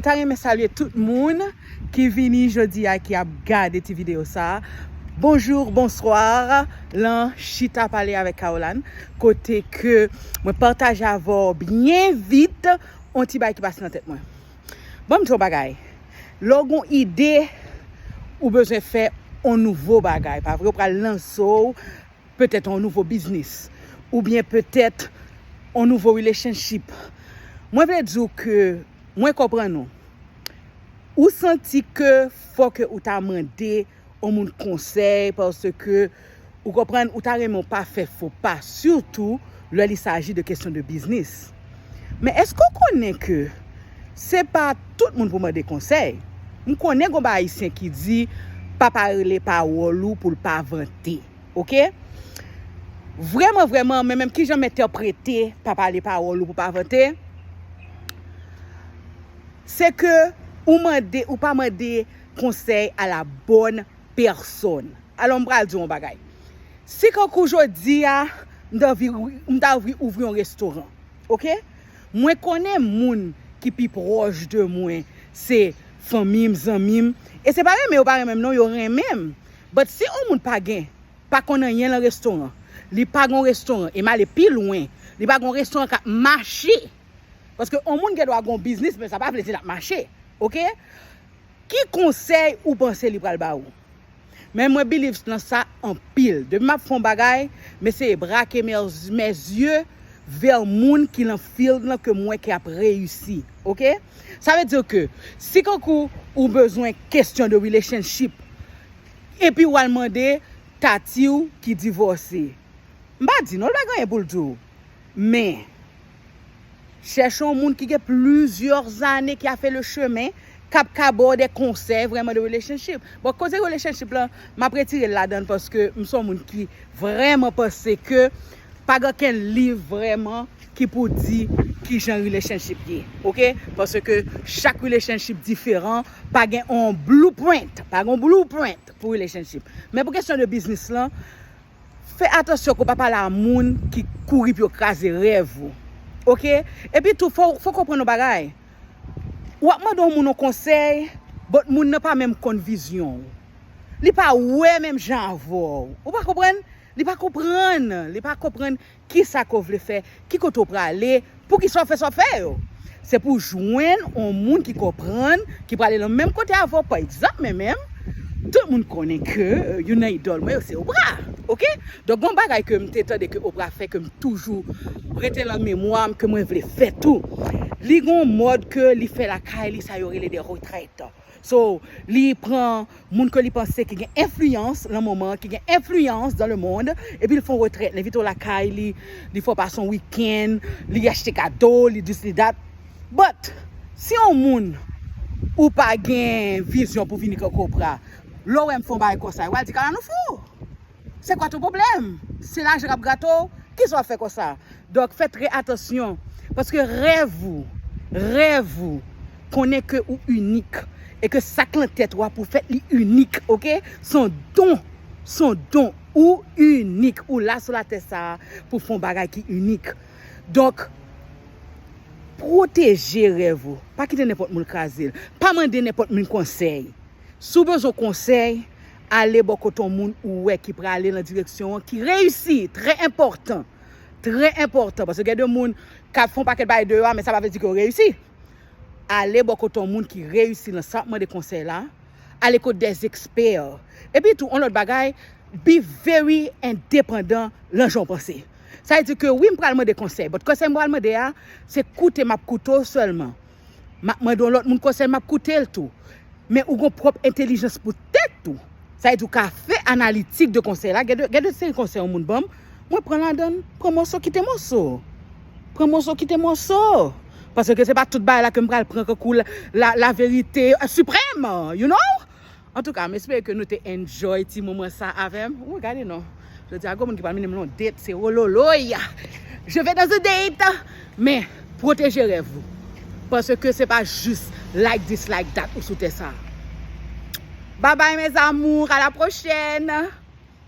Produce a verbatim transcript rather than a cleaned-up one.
Mwen ta renmen salye tout moun ki vini jodi a, ki ap gade ti videyo sa. Bonjou, bonswa, lan Chita Pale avèk Caroline, kote ke mwen pataje avè w byen vit on ti bagay ki pase nan tèt mwen. Ban m di w yon bagay. Lè w gen yon ide, ou bezwen fè on nouvo bagay, pa vre? Ou pral lanse w petèt on nouvo biznis, oubyen petèt on nouvo relationship. Mwen vle di w ke mwen konprann ou. Ou santi ke fò ke ou ta mande on moun konsèy, paske ou konprann, ou ta renmen w pa fè fo pa, sitou lè li saji de kesyon de biznis. Men èske w konnen ke se pa tout moun pou mande konsèy? M konnen gon ba ayisyen ki di, pa pale pawòl ou pou l pa vante. Oke? Vrèman, vrèman, men menm kijan m entèprete pa pale pawòl ou pou pa vante, se ke ou mande, ou pa mande konsèy a la bòn pèsòn. Alò, m pral di w yon bagay. Si kankou jodi a, m ta anvi, m ta anvi ouvri yon restoran, oke? Mwen konnen moun ki pi pwòch de mwen, se fanmi m, zanmi m. E se pa renmen yo pa renmen m, non, yo renmen m. But si yon moun pa gen, pa konn anyen lan restoran, li pa gen yon restoran, e m ale pi lwen, li pa gen yon restoran k ap mache. Paske yon moun gen dwa gen yon biznis, men sa pa vle di l ap mache. Oke? Ki konsèy ou panse li pral ba ou? Men mwen believe nan sa anpil. Depi m ap fè yon bagay, m eseye brake mes, mes yeux vers moun ki lan field lan ke m wè ki ap reyisi. Oke? Sa vle di ke si kankou ou bezwen kesyon de relationship, epi w al mande tati w ki divòse. M pa di non, l pa gen anyen pou l di w. Men, chèche yon moun ki gen plizyè zane ki a fè le chemen, k ap ka ba w de konsèy vrèman de relationship. Bon, koze relationship lan, m ap retire l ladan l paske m se yon moun ki vrèman panse ke pa gen okenn liv vrèman ki pou di kijan relationship ye, oke? Paske chak relationship diferan, pa gen on blueprint, pa gen on blueprint pou relationship. Men pou kesyon de biznis lan, fè atansyon ke w pa pale a moun ki kouri pou yo kraze rèv ou. Oke? Epi tou, fò, fò w konprann yon bagay. W ap mande yon moun yon konsèy, but moun nan pa menm konn vizyon w. Li pa wè menm jan avè w. Ou pa konprann? Li pa konprann. Li pa konprann kisa ke w vle fè, ki kote w prale, poukisa w fè sa w fè yo. Se pou w jwenn yon moun ki konprann, ki prale nan menm kote avè w. Pa egzanp, mwen menm, tout moun konnen ke, euh, youn nan idòl mwen yo se Oprah. Oke? Donk, gon bagay ke m te tande ke Oprah fè, ke m toujou rete lan memwa m, ke mwen vle fè tou. Li gon mòd ke li fè lakay li, sa yo rele de retrèt. So, li pran moun ke li panse ki gen enfliyans lan moman, ki gen enfliyans dans le monde, epi l fè yon retrèt, l envite w lakay li, li fè w pase yon wikenn, li achte kado, li dis, li dat. But, si yon moun ou pa gen vizyon pou vini kankou Oprah, lè w wè m fè yon bagay konsa, w al di, "Carla, nou fou." Se kwa ton pwoblèm? Se lajan k ap grate w? Kisa w ap fè konsa? Donk, fè trè atansyon. Paske rèv ou, rèv ou, konnen ke ou inik. E ke sa k lan tèt ou a pou fèt li inik, oke? Se yon don. Se yon don. Ou inik. Ou la sou latè sa a pou fè yon bagay ki inik. Donk, pwoteje rèv ou. Pa kite nenpòt moun kraze l. Pa mande nenpòt moun konsèy. Si w bezwen konsèy, ale bò kote yon moun ou wè ki prale nan direksyon an ki reyisi. Trè enpòtan. Trè enpòtan. Paske gen de moun k ap fè yon pakèt bagay deyò a, men sa pa vle di ke yo reyisi. Ale bò kote yon moun ki reyisi lan sa w ap mande konsèy la. Ale kot des experts. Epi tou, yon lòt bagay, be very endepandan lan jan w panse. Sa vle di ke wi, m pral mande konsèy, but konsèy m pral mande a, se koute m ap koute w sèlman. M ap mande yon lòt moun konsèy, m ap koute l tou. Men ou gon pwòp entèlijans pou tèt ou. Sa vle di ou ka fè analitik de konsèy la. Gen de, gen de seri konsèy yon moun ban m, mwen pran ladan l, pran mòso, kite mòso. Pran mòso, kite mòso. Paske se pa tout bagay la ke m pral pran kankou la, la, la verite siprèm, you know? Antouka, m espere ke nou te enjoy ti moman sa avè m. Ou gade non. Jodi a, gon moun ki pral mennen m nan yon date, se wololoy. Je vais dans un date. Men, pwoteje rèv ou. Paske se pa jis like this, like that ou sou tè sa. Bye bye, mes amours. À la prochaine.